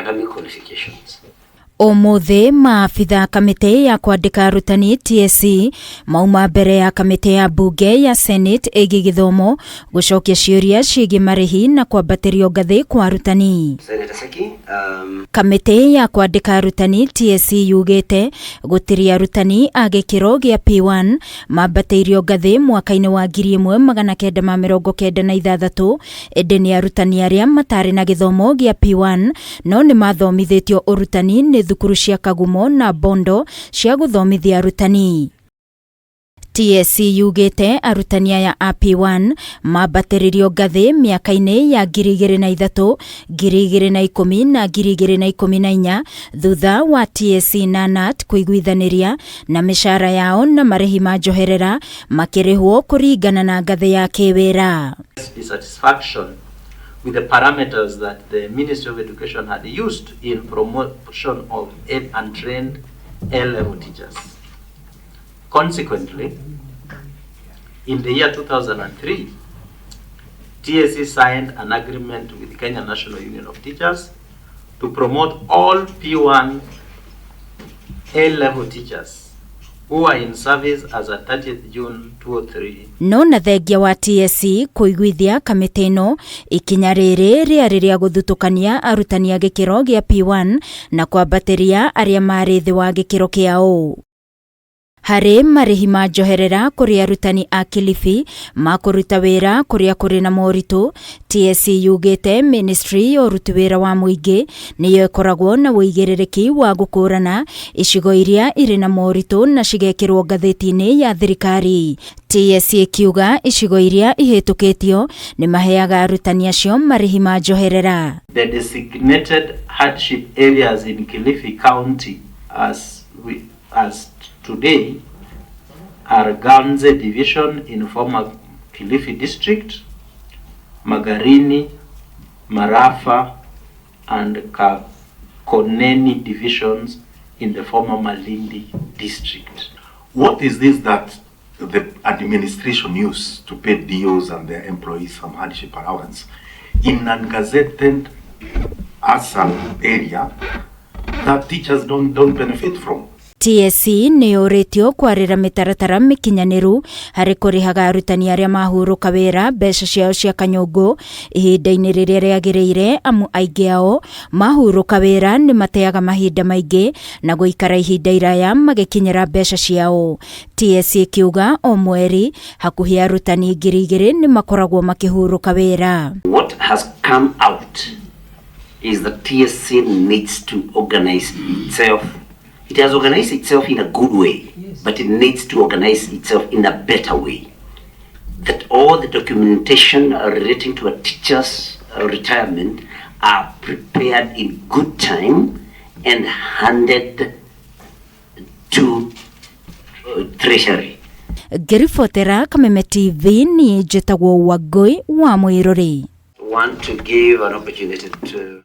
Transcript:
Academic qualifications. Ũmũthĩ maabitha kamĩtĩ ya kwandĩka arutani TSC mauma mbere ya kamĩtĩ ya mbunge ya Senate ĩgiĩ gĩthomo gũcokia ciũria ciĩgiĩ marĩhi na kwambatĩrio ngathĩ kwa arutani. Senator Seki, Kamĩtĩ ya kwandĩka arutani TSC yugĩte gũtirĩ arutani a gĩkĩro gĩa P1 mambatĩirio ngathĩ mwaka-inĩ wa 1996, ĩndĩ nĩ arutani arĩa matarĩ na gĩthomo gĩa P1 no nĩ mathomithĩtio ũrutani nĩ thukuru cia Kagumo na Bondo cia gũthomithia arutani. TSC yugĩte arutani aya a P1 mambatĩrĩrio ngathĩ mĩaka-inĩ ya 2003, 2010 na 2014 thutha wa TSC na KNUT kũiguithanĩria na mĩcara yao na marĩhi ma njoherera makĩrĩhwo kũringana na ngathĩ ya kĩwĩra. Dissatisfaction with the parameters that the Ministry of Education had used in promotion of untrained A-level teachers. Consequently, in the year 2003, TSC signed an agreement with the Kenya National Union of Teachers to promote all P1 A-level teachers who are in service as at 30th June 2003. No na thengia wa TSC kũiguithia kamĩtĩ ĩno, ikinya rĩrĩ rĩarĩ rĩa gũthutũkania arutani a gĩkĩro gĩa P1 na kwambatĩria arĩa marĩ thĩ wa gĩkĩro kĩao. Harĩ marĩhi ma njoherera kũrĩ arutani a Kilifi makũruta wĩra kũrĩa kũrĩ na moritũ, TSC yugĩte ministry ya ũruti wĩra wa mũingĩ nĩyo ĩkoragwo na ũigĩrĩrĩki wa gũkũrana icigo iria irĩ na moritũ na cigekĩrwo ngathĩti-inĩ ya thirikari. TSC ĩkiuga icigo iria ihĩtũkĩtio nĩ maheaga arutani acio marĩhi ma njoherera. The designated hardship areas in Kilifi County as today are Ganze Division in former Kilifi District, Magarini, Marafa, and Kakoneni divisions in the former Malindi District. What is this that the administration used to pay DOs and their employees some hardship allowance in ungazetted ASAL area that teachers don't benefit from? TSC nĩ yũrĩtio kwarĩra mĩtaratara mĩkinyanĩru harĩ kũrĩhaga arutani arĩa mahurũka wĩra mbeca ciao cia kanyũngũ ihinda-inĩ rĩrĩa rĩagĩrĩire, amu aingĩ ao mahurũka wĩra nĩ mateaga mahinda maingĩ na gũikara ihinda iraya magĩkinyĩra mbeca ciao. TSC ĩkiuga o mweri hakuhĩ arutani 2000 nĩ makoragwo makĩhurũka wĩra. What has come out is that TSC needs to organize itself. It has organized itself in a good way, but it needs to organize itself in a better way. That all the documentation relating to a teacher's retirement are prepared in good time and handed to Treasury. Ngĩribotera Kameme TV, niĩ njĩtagwo Wangũi wa Mwĩrũrĩ. Want to give an opportunity to